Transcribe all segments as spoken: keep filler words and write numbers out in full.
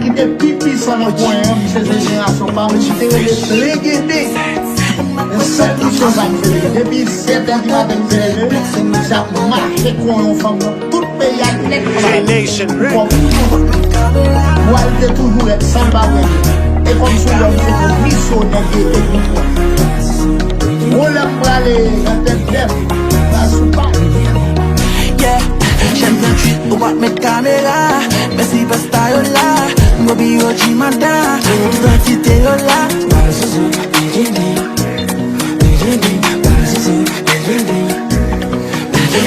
ki te pi pwisan nan pwen an, misye se jenerasyon pa m, misye te rele Blegede. Men sèl misye sa misye rele. Depi sèt è di maten misye leve, misye ap mache kon yon fanm nan tout peyi a nèt. J-Nation Records. Bwal te toujou rèd san l pa wè li. E kòmsi w wè misye te misyonè gete gwoup lan. Yon lè m prale nan tèt dèf, pa sou pa. Yeah, Chèf tranntuit, ou pa t met kamera. Mèsi pasta yo la. Mwen pi yo di manda. Tout antite yo la. Bal zozo, bigidi, bigidi, bal zozo, bigidi.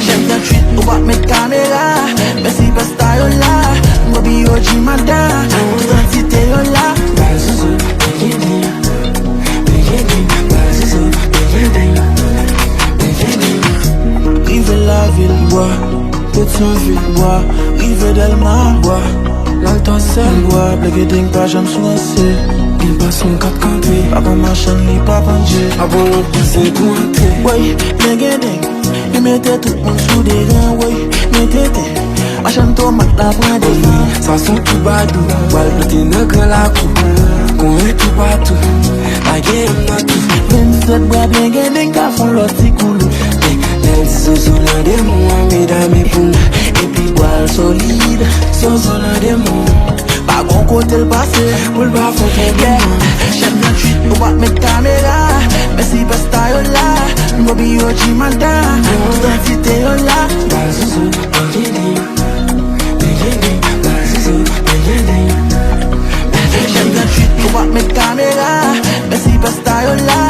Chèf tranntuit, ou pa t met kamera. Mèsi pasta yo la. Mwen pi yo di manda. Tout antite yo la. Bal zozo, bigidi, bigidi, bal zozo, bigidi, bigidi. Rive lavil bwa, Petyonvil bwa, rive Dèlma bwa, l al Tòsèl bwa, Blegedeng pa janm sou ranse. Li pa sou kat kanpe, pa pran machann, li pa pandje. Apollo pase pou antre. Woy, Blegedeng, li mete tout moun sou deran, woy, mete te. Machann tomat la pran devan. Sa son twoubadou, pral plante nan gran lakou. Konyen toupatou, pa gen yonn nan tou. Vennsèt bwa Blegedeng ka fon lòt ti koulou. Lè l di zozo nan de mwa, medam e pou nou. Epi bwa l solid, zozo nan de mwa. Pa gon kote l pase, pou l pa fon pwoblèm. Chèf tranntuit, ou pa t met kamera. Mèsi pasta yo la, Bobby yo di manda. Tout antite yo la. Bal zozo, bigidi, bigidi, bal zozo, bigidi. Chèf tranntuit, ou pa t met kamera. Mèsi pasta yo la,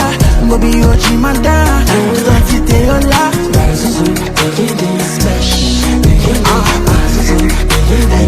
Bobby yo di manda. Tout antite yo la. Bal zozo, bigidi, smash, bigidi, bal zozo, bigidi.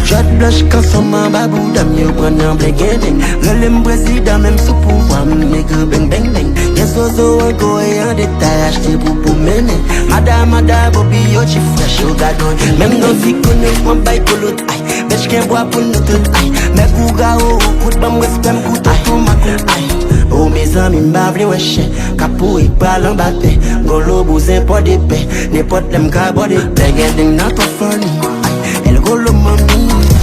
Djòd blanch kanson anba bouda m, yo pran nan Blegedeng. Rele m prezidan, menm sou pouvwa m, nèg beng beng beng. Gen zozo an Kore an detay, achte pou pou mennen. Mada, mada, Bobby yo ti frèch, yo gadon. Menm nan Zikono, mwen bay kolot, ay. Bèch gen bwa pou nou tout, ay. Mèg ou gawo, ou kout ban m respè, m koute tou makout, ay. O mezanmi, m pa vle wè chen. Kapou e pral anba tè. Golo bouzen pò de pè. Nenpòt lè m ka bòde tè. Blegedeng nan twò funny. Ay, El Golo manmi.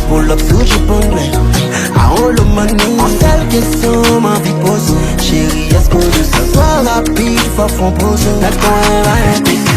Pull up sou Jeep anglè. Ay, a on lo money. On sèl kesyon m anvi poze. Cheri, èske w dous? Swa rapid, fò fon poze. Gad kòman e bay.